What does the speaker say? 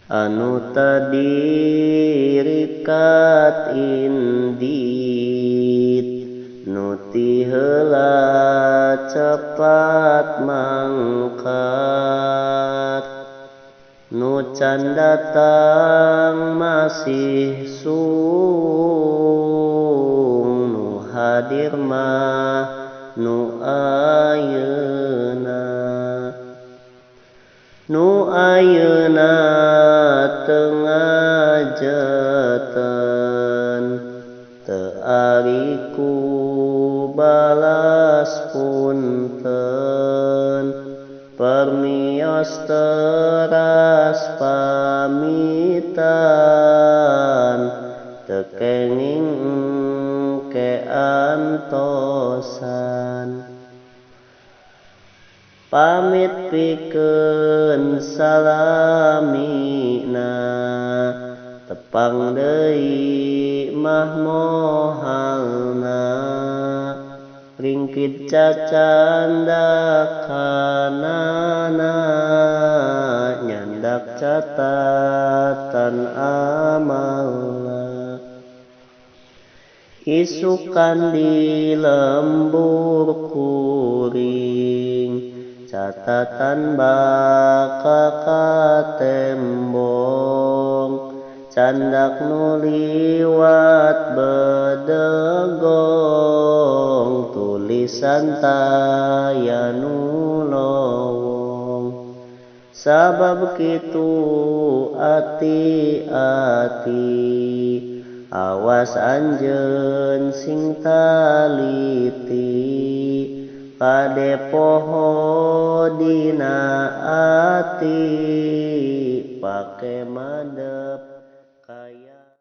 Anu tadi rikat indit nu ti heula cepat mangkat nu can datang masih sung nu hadir mah nu ayeuna nu ayeuna teu ngajeteun teu ari ku balas punten permios teras pamitan teu kenging keantosan pamit pikeun salamina tepang deui mah mohalna ringkit cacanda kanana nyandak catatan amalna isukan di lembur kuring catatan baka katembong candak nu liwat bedegong tulisan taya nu lowong sabab kitu ati-ati awas anjeun sing taliti kade poho dina ati pake made.